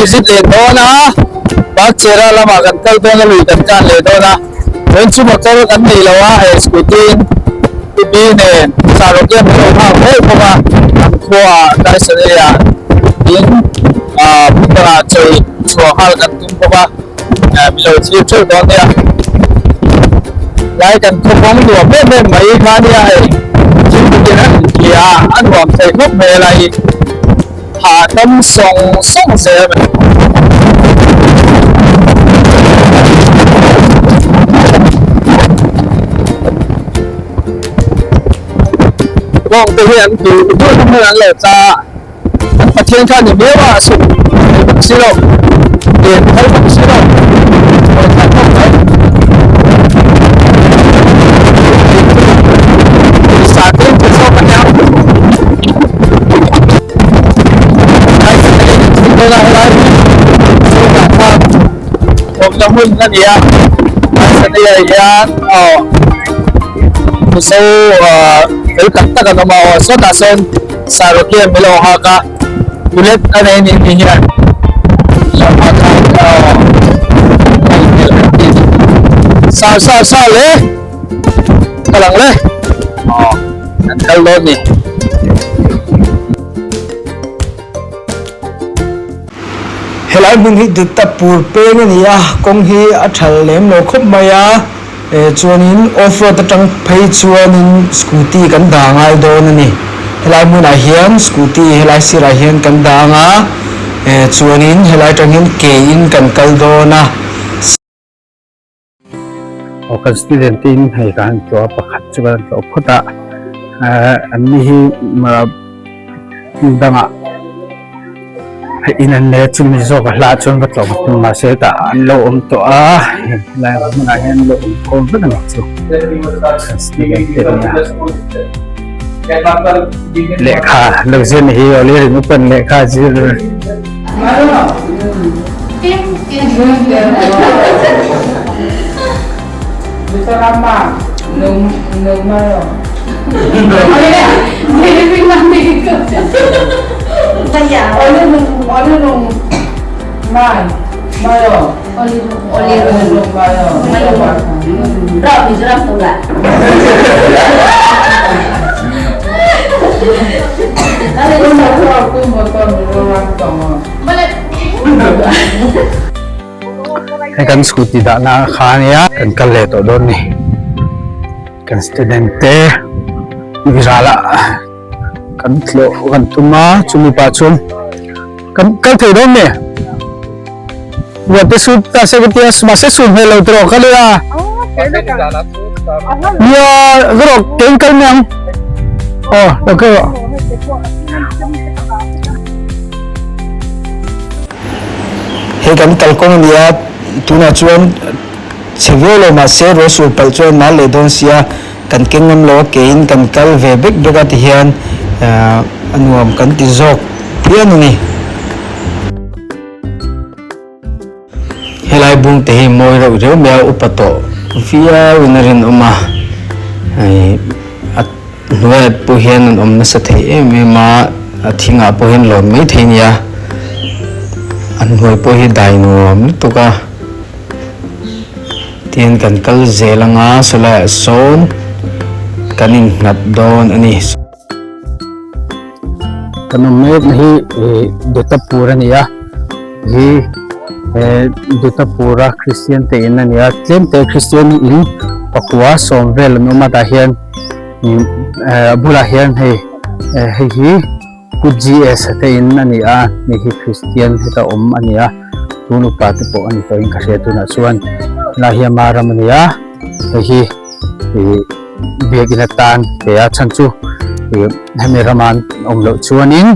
visit leh dawn a Bakchera lamah kan kal dawn a lui kan kan leh dawn a chuan chu motor kan nei lo a hei scooty in Pi nen Sarawk hian min lo nghak mek bawk a an khuaah Taisanei ah tin ah hmun dangah chawi chhuah nghal kan tum bawk a min lo thlir theuh dawn nia lai kan khawpawng nuam em em mai kha nia hei thil bikin a inti a a nuam thei khawp mai a lai hahdam sawng sawng zel mai. Bawng te hi an duh duh na hmun an lo tla a an Pathian kha ni miau a suk thei bawk si lo len phal bawk si lo hawi thla khawp mai. Sa tlem te zawk a nia. Awmna hmun a ni a Tanzania hian aw Mizo fel tak tak an awm a aw sawtah sawn Sarawk hian min lo nghak a bullet a nei anih ni hian lo nghak a aw Sar sar sar le ka lang le aw an kal dawn ni. Helai hmun hi Duttapur peng a ni a, kawng hi a thal lem lo khawp mai a, chuanin off road atang phei chuanin scooty kan dah ngai dawn a ni. Helai hmunah hian scooty helai sirah hian kan dah ang a, chuanin helai atang hian ke in kan kal dawn a. Aw kan student te in hei ka han tlawh a pakhat chu kan tlawh phawt a ehh an ni hi hmun dangah hei in an nei a chumi zawk a hlah chuan va tlawh tum mahse tah an lo awm tawh a helai hmunah hian an lo awm khawm vek a ni chu kan student te nia lehkha lo zir ni hi aw le ring upan lehkha zir. Hei kan scooty dahna kha a nia kan kal leh tawh dawn ni kan student te viral ah kan tlawh kan tum a chumi pah chuan kan kal thei dawn ni ruat te sut ta se ka tia mahse sut hmel lo tawh ka lia nia rawh keng kal mai ang aw lo kal rawh. Hei kan kalkawng a ni a, tunah chuan chhe viau lo mahse rual sur palh chuan mal leh dawn sia kan keng ngam lo a keiin kan kal ve bek bek a tihian a nuam kan ti zawk phian a ni. Helai bung te hi mawi reuh reuh mai a upa tawh viau in a rinawm a hei a hnuaiah pawh hian an awm nasa thei em em a a thingah pawh hian lawn mai thei a nia a hnuai pawh hi dai nuam lutuk a tihian kan kal zel anga sawlaiah sawn kan innghat dawn a ni. Kan awm mek na hi ih Dutapur a ni a hi eh Dutapura Kristian te in a ni a tlem te Kristian in pakua sawm vel an awm a tah hian ih eh a bulah hian hei eh hei hi Pu GS te in a ni a hei hi Kristian heta awm a ni a tun upa te pawh a ni tawhin ka hria tunah chuan helai hi ama ram a ni a hei hi ih biakin atan pe a chhan chu ih hemi rama an awm loh chuanin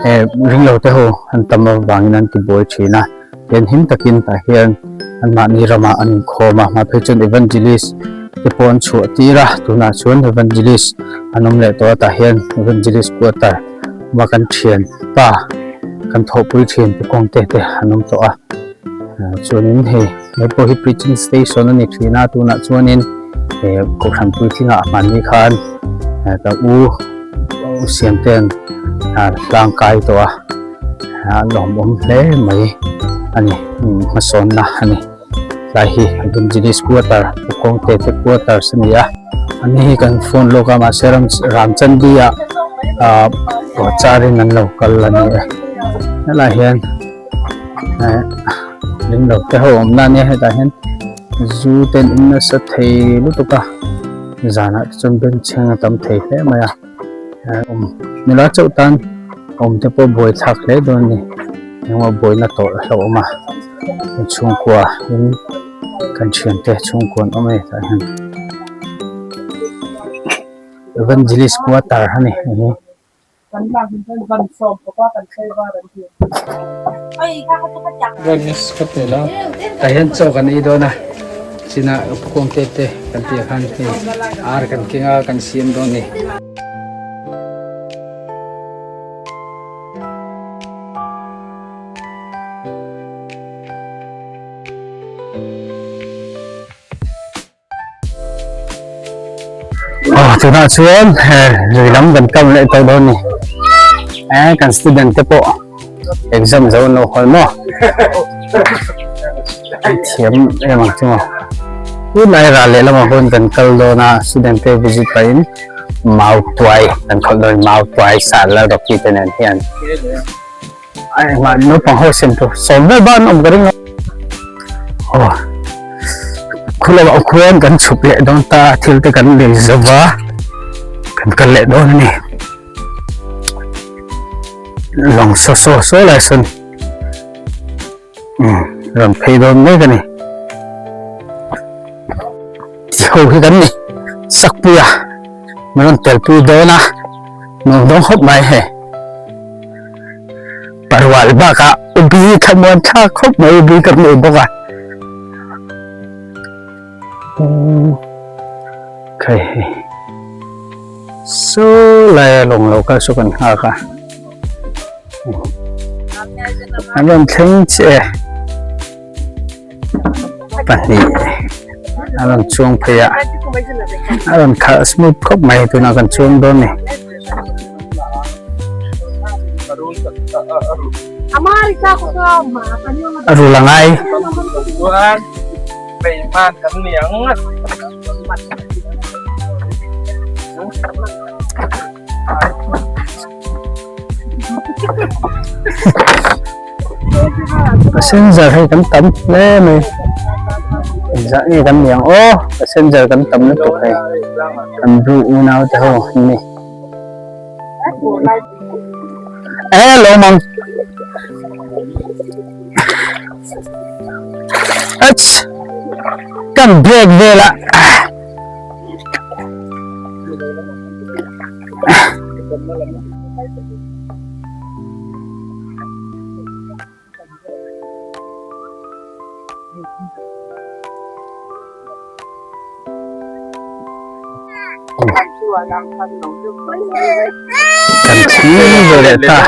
eh ringlo te ho an tam avangin an ti buai thin a tian him takin tah hian anmahni ramah an inkhawm a mahphei chuan evangelist te pawh an chhuah tir a tunah chuan evangelist an awm leh tawh a tah hian evangelist quarter va kan thian pa kan thawhpui thin pu kawngte te an awm tawh a chuanin hei He pawh hi preaching station a ni thin a tunah chuanin eh kohhran puitlinga a hmanni khan eh ka u u siamte'n a hlangkai tawh a. A lawmawm hle mai a ni hmasawnna a ni tlai hi Evangelist quarter Pukawngte te quarters a ni a ani hi kan phone lawk a mahse ram Ramchandi ah ah car in an lo kal a ni e helai hian eh ring lo te ho awmna a nia hetah hian zu te an in nasa thei lutuk a zanah te chuan bengchheng a tam thei hle mai a. Awm nula chauh tan awm te pawh buai thlak hle dawn a ni engemaw buaina tawrh a hlauhawm a chhungkua in kan thiante chhungkua an awm a ni tah hian evangelist quarter a ni hei hi. Tah hian chaw kan ei dawn a chinah kawngte te kan tih ah khan hei ar kan keng a kan siam dawn a ni. Aw tunah chuan lui lam kan kal leh tawh dawn a ni eh kan student te pawh exam zo an lo hawl maw thiam em ang chu maw tunlai ral leh lamah pawh kan kal dawn a student te visit pahin mau tuai kan khawlh dawn a ni mau tuai sal lal rocky te nen hian a engmah naupang ho sem tur sawm vel ban awm ka ring a aw khulo ah khuan kan chhuk leh dawn ta thil te kan lei zo va kan kal leh dawn a ni lawng saw saw saw lai sawn umm rawn phei dawn mek a ni ho hi kan ni sakpuia min rawn telpui dawn a nuam dawn khawp mai hei. Parual bakah ubi thlamuan thlak khawp mai ubi ka hmuh bawk a khai hei saw laia lawng lo kal saw kan nghak a an rawn thleng chiah e pahnih a rawn chuang phei a a rawn khalh smooth khawp mai tunah kan chuang dawn a ni. A rul a ngai. Passenger hei kan tam hle mai engzah nge kan ni ang aw passenger kan tam lutuk hei kan bru unau te ho an ni e lo mang ach kan break vela Kan thleng ve leh ta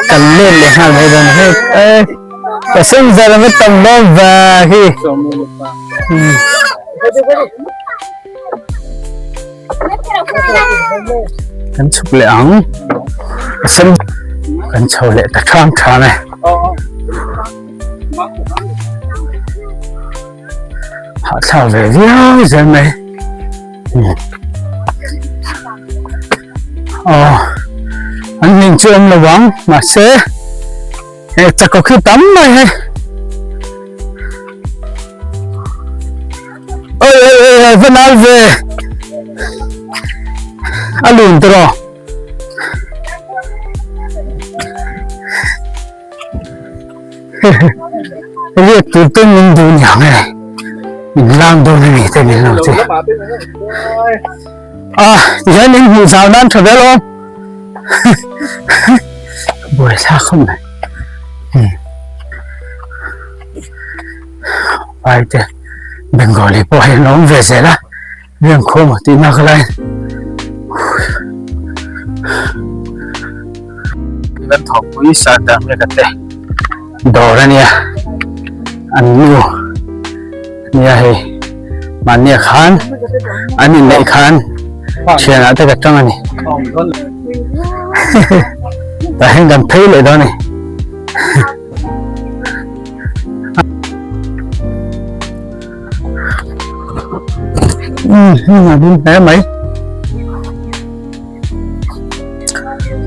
kan let leh nghal mai dawn hek e passenger an va tam dawn ve hi. Kan chhuk leh ang a sen kan chho leh ta ṭhang ṭhang e hahthlak ve viau zel mai aw an hming chu awm lo ang mahse he chakawk hi tam mai hei. Oi oi oi oi va nal ve a lun te rawh riak tur ten min duh niang e min lang dawn a ni te min lo ti a tihian in hmuh zau nan tha vel awm buai thlak khawp mai Vai te Bengali pawh hei an awm ve zel a riang khawm a tih nak lai kan thawkpui sardar meka te dawr a nia an nu nia hei mahnia khan an inneih khan thianah te ka tang a ni tah hian kan phei leh dawn a ni. Um hmun a dum hle mai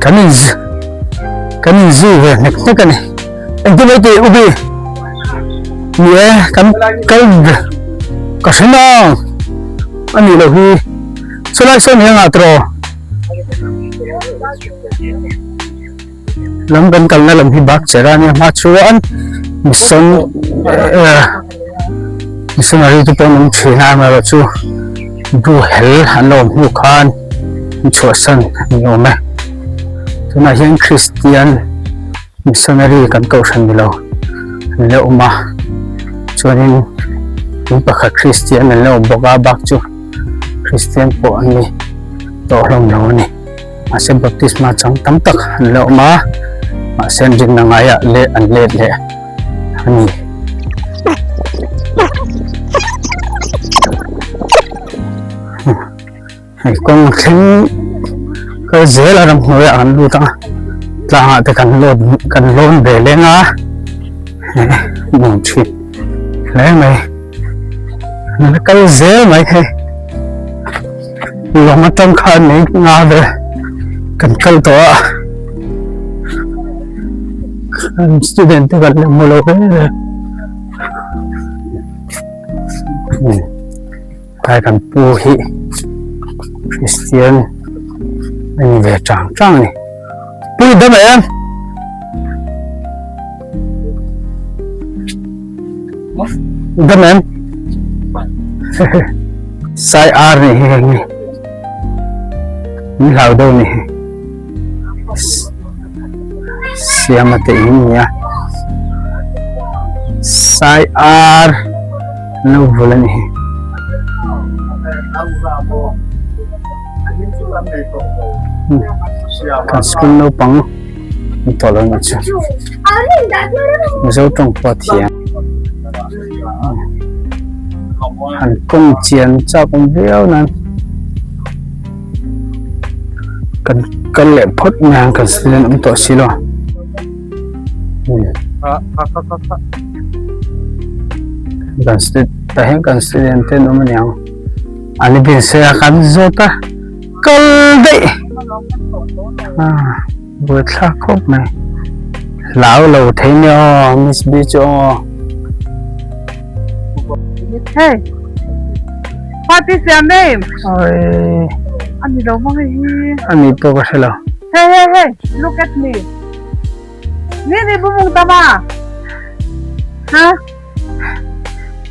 kan in kan in zui ve hnek hnek a ni engtin mai tih ubi ni e kan kal ka hre nang a nih loh hi chulai sawn hi a ngah tawh lam kan kalna lam hi bak cher a nia hma chuan mission eh missionary te pawh an awm thin a amaherawhchu bu hel an lo awm hnu khan an chhuahsan a ni awm e tunah hian christian missionary kan kohhran ni lo an la awm a chuanin in pakhat christian an la awm bawk a bak chu christian pawh an ni tawh hlawm lo a ni. Mahse baptisma chang tam tak an la awm a, mahse an rinna ngaiah leh an let leh a ni. Hei kawng a thleng kal zel a ramhnuaiah kan lut a, tlangah te kan lawt kan lawn ve leng a, nuam thin hle mai. An la kal zel mai hei. Lawng atang khan mai nga vel kan kal tawh a kan student te kan la hmu lo hle hle tlai kan pu hi Christian a ni ve chang chang a ni pu dam em. Dam em? Sai ar ni hi heng ni. Min hlau deuh ni hi. Siama te in nia. Sai ar lo vul ani hi. Kan school naupang an tawh lo nih chu Mizo tawng pawh a thiam han kawng chian chak awm viau nan kan kal leh phawt mai ang kan student awm tawh si lo kan student tah hian kan student te an awm aniang an bin se a kan zawt a. Kal daih buaithlak khawp mai hlau lo thei nia aw miss B chu aw. Hey party siam em oi ani lo mang hei hi ani pawh ka hre lo hey hey hey look at me ni ni bumung tama ha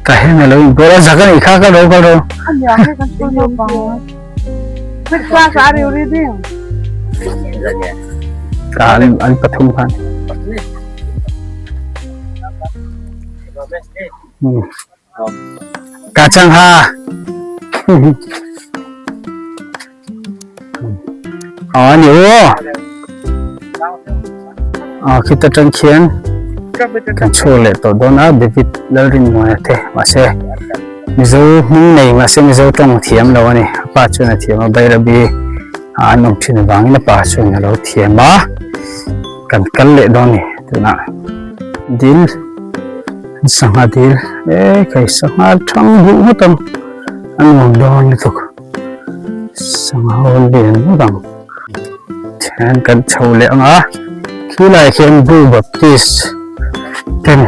Ka hian alo in pawh a zak a nih kha ka lo ka lo. Ania hei kan sawi lo bang. Which class are you reading? Ka an an pathum khan. Ka chang ha. Aw ani aw. Aw khita tang khian kan chhuak leh tawh dawn a David Lalrinmuana te mahse Mizo hming nei mahse Mizo tawng thiam lo ani a pa chuan a thiam a Bairabi a an awm thin avangin a pa chuan a lo thiam a kan kal leh dawn ni tunah dil sangha dil e kai sangha thang duh ngawt ang a nuam dawn lutuk. Sangha hawn lian ngawt ang tihian kan chho leh ang a khilai ah khian Blue Baptist ten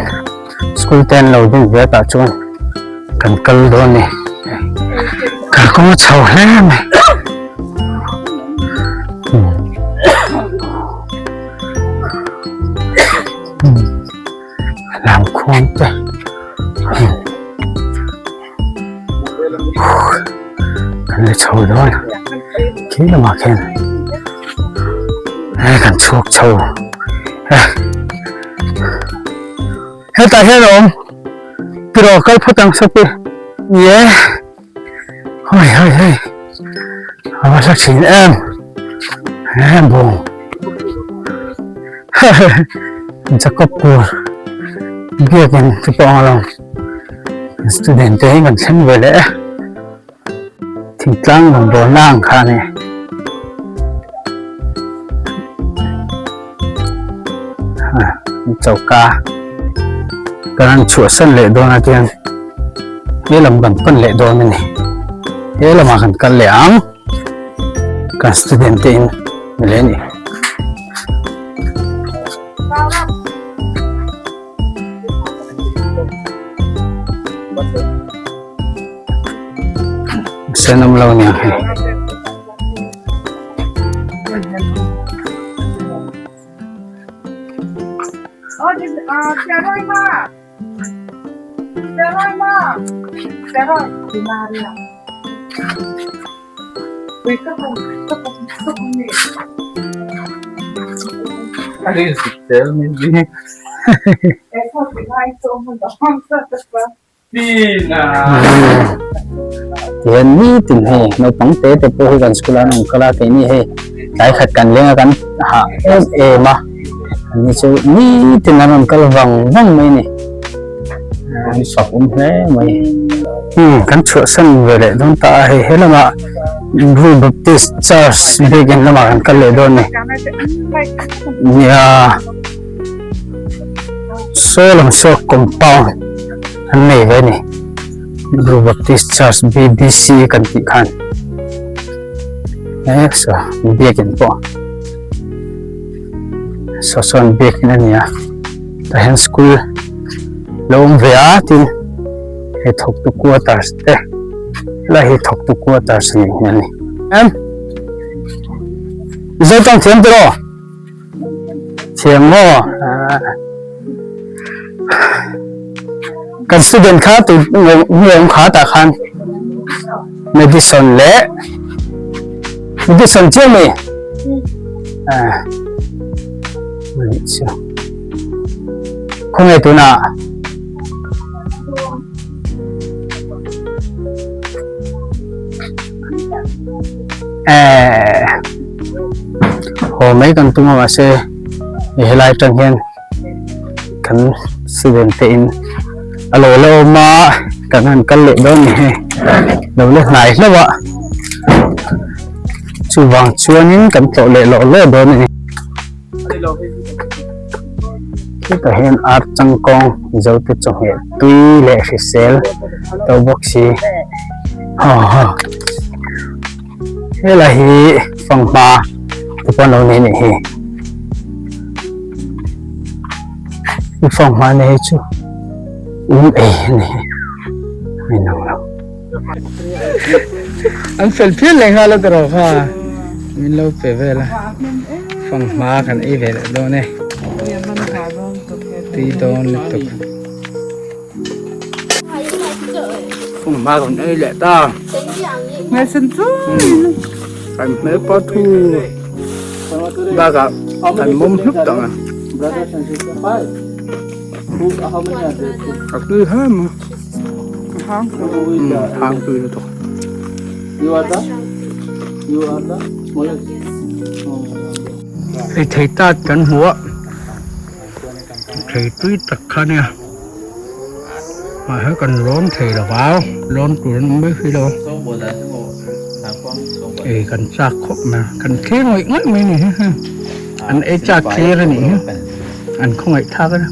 school te an lo ding ve tah chuan kan kal dawn a ni kalkawng a chho hle mai lam khuang te. Kan la chho dawn khi lamah khian e kan chhuak chho e hetah hian a awm tiraw kal phawt ang sapi ni e hawi hawi hei a va hla thin em e bawng Jacob tur biakin chu pawh ang lo. Student te hi kan thleng ve leh e thingtlang rawngbawlna ang kha a ni. Choka kan han chhuahsan leh dawn a chuan he lam kan pan leh dawn a ni he lamah kan kal leh ang kan student te in ni leh a ni. Sen awm lo nia hei. Tihian nitin hei naupang te te pawh hi kan school ah an awm kal a keini hei tlai khat kan leng a kan hah em em a anni chu nitin an rawn kal vang vang mai a ni an fak awm hle mai hmm kan chhuahsan ve leh dawn ta a hei he lamah Blue Baptist Church biakin lamah kan kal leh dawn a ni nia. Saw lam saw compound an nei ve a ni Blue Baptist Church B_B_C kan tih khan he saw biakin pawh saw sawn biakin a ni a tah hian school lo awm ve a tin hei thawktu quarters te helai hi thawktu quarters a nih hmel a ni em Mizo tawng thiam tiraw. Thiam maw? Kan student kha tu nge awm kha tah khan medicine leh medicine chiah mi khawnge tunah eh haw mai kan tum a mahse helai atang hian kan student te in a lo la awm a kan han kal leh dawn ni hei lo la hnai hlauh a chuvang chuanin kan tlawh leh lawh lawh dawn a ni hetah hian ar changkawng mizo te chawhmeh tui leh hrisel to bawk si haw. Helai hi fanghma te pawh an lo nei anih hi i fanghma nei hi chu um ei a ni a inang lo an fel phian leh nghal a tiraw kha min lo pe vel a fanghma kan ei ve leh dawn e tui dawn lutuk. Hma kan ei leh ta. Hmel sen chu. Kan hmel pawh thu bakah kan mawm hlup tawh ang. A tui hem a. Hang tui lutuk. Hei thei tat kan hmu a. Thei tui tak kha nia mahse kan lawn thei lo va lawn tur an awm mai si lo ei kan chak khawp mai a kan thlir ngawih ngawih mai a ni hi an ei chak thlir a nih hi an khawngaih thlak a ni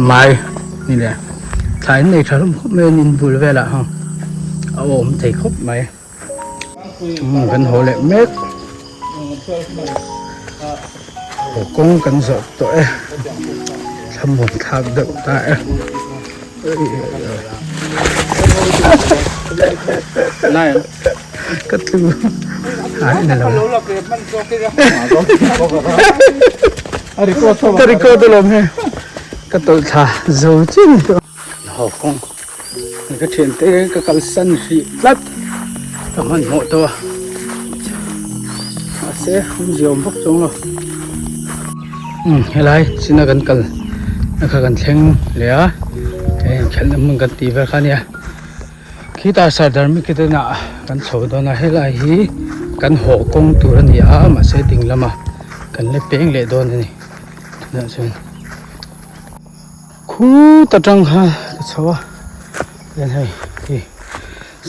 mai ni le thlai an nei tha hlawm khawp mai a nin bul velah hang a awm thei khawp mai. Kan haw leh mek haw kawng kan zawh tawh e thlamuan thlak deuh ta e ka tlu ai ni lo ka record alawm he ka tawlh thla zo chin haw kawng. Ka thiante ka kalsan hrih tlat ka hmanhmawh tawh a mahse awmzia awm vak chuang lo umm helai china kan kal na kha kan thleng leh a hei inkhelhna hmun kan tih vel kha ania khitah sardar mikitena kan chho dawn a helai hi kan haw kawng tur a ni a mahse ding lamah kan la peng leh dawn a ni tunah chuan. Khut atang kha ka chho a tihian hei hi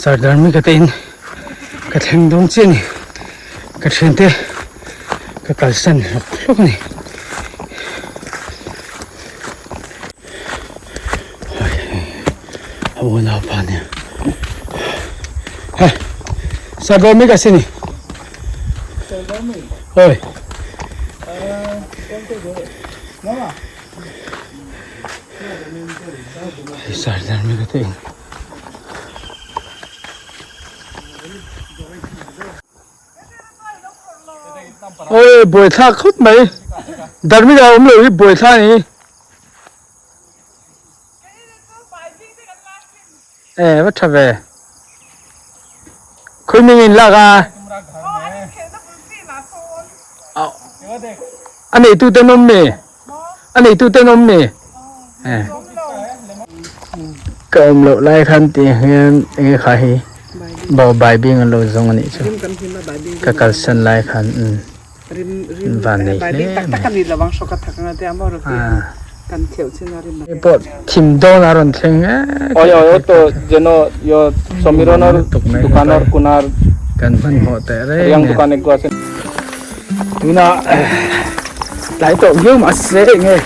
sardar mi ka te in ka thleng dawn chiah a ni ka thiante ka kalsan hlawk hlawk a ni. unaupa nia hei Sagomi ka sini oi hei sardar mi ka te in Oi buaithlak khawp mai Dharmika awm lo hi buaithla a ni. E va tha ve. Khawi ming in lak a. A neitu ten awm mi? A neitu ten awm mi? E. Ka awm loh lai khan tih hian enge kha hi bo bai bing an lo zawng a nih chu. Ka kalsan lai khan umm. Van nei hle mai. Pawh thim dawn a rawn thleng kan hmanhmawh teh reng nen tunah tlai tawh viau mahse enge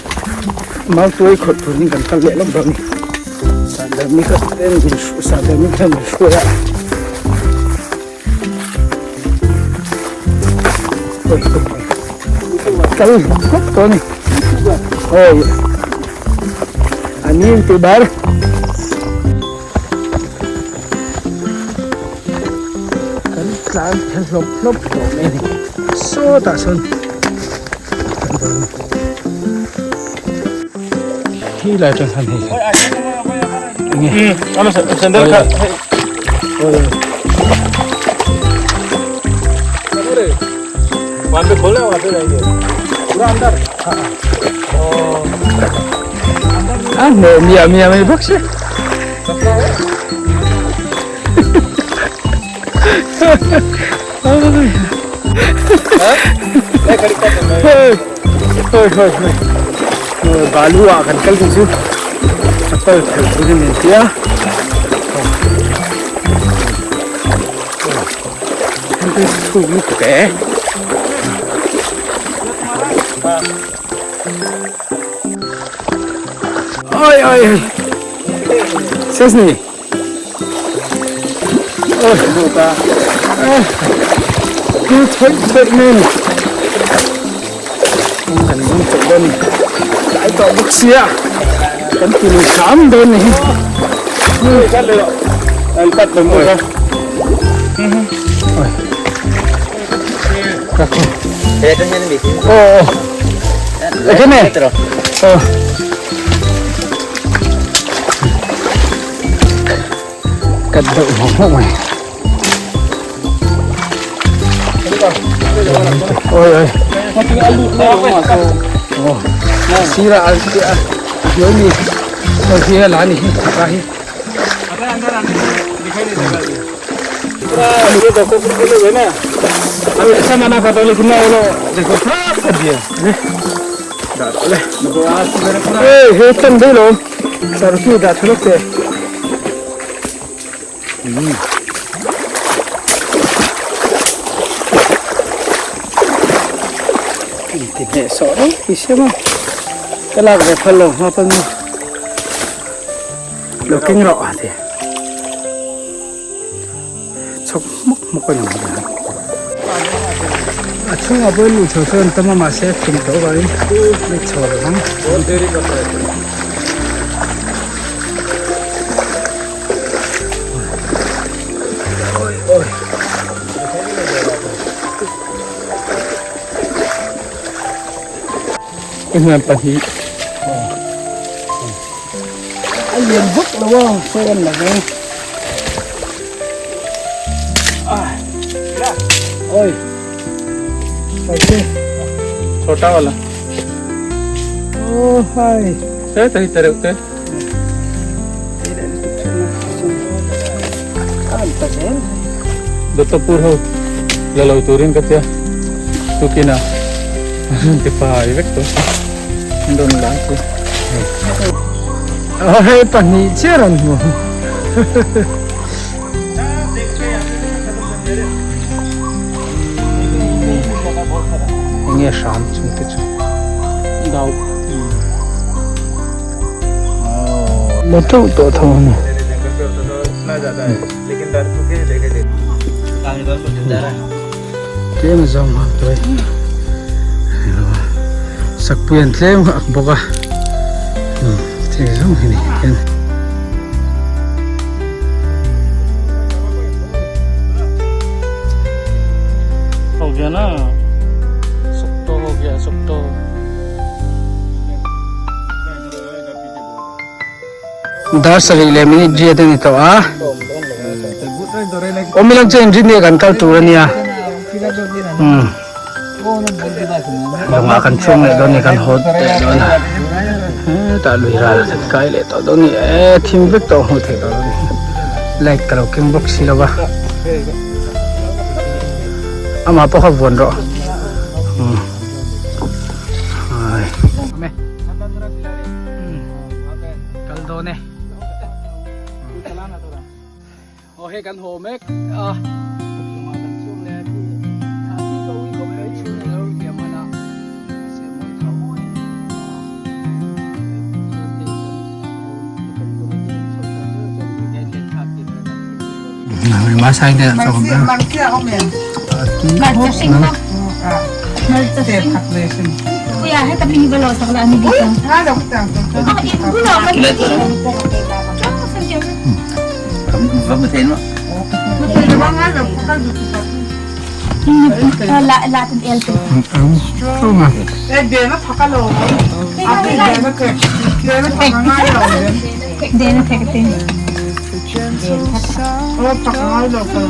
mautuai khawih turin kan kal leh lawk dawn a ni sahdarmi kha ten sahdarmi khan min hruai a. Kal khawp tawh a ni awi a ni tih bar kan tlan phel hlawp hlawp tawh mai a ni sawtah sawn hi lai atang khan hei a hneh miah miah mai bawk si hoi hoi hoi balu ah kan kal tih chu chapal phel turin min ti a thuk lutuk e oi oi sesni ôi cứ thôi thôi nên kan zung tawh dawn ni tlai tawh bawk sia kan ti lui hram dawn ni ôi Kat deuh hmawk hmawk mai. Oi oi. Oh. Sira a a hnuai mi hei hi la ni hi thaka hi. Ê he chan dei lo sarki dah tha lawk teh. Ti hneh sawh reng ti siam a ka lak ve phal lo hma pawn maw lo keng rawh a ti chhawk hmawk hmawk a ni mai ang a chhungah pawhin luh chho chuan tam a mahse thim tawh avangin let chho lo vang. England pahnih a lian vak lo a sawi an la ve oi chhota wala oh hai te te te reuh te Dattapur ho la lo turin ka tia tukina ti fai vek tawh an rawn la chu hei pahnih chiah rawn hmu enge hram chung te chu dau la teuh tawh tho a ni. Tlem a zawng nghal tuai sakpui an tlem ak bawk a thil zawng hi ni hian. Ho gaya na sukto ho gaya sukto. Dar sarih leh minute riat a ni tawh a awm ilang chuan inrin nge kan kal tur a nia umm lawngah kan chhung leh dawn a ni kan haw leh dawn a hetah lui ral kan kai leh tawh dawn a ni e thim vek tawh hmuh theih tawh lo a ni light ka lo keng bawk si lo va amah pawh kha vuan rawh umm ai. Kal dawn e. Aw hei kan haw mek a. Lungah kan chhung leh a thi. A thi ko ui khawp mai chhun a lo riam hman a. A se mawi tho.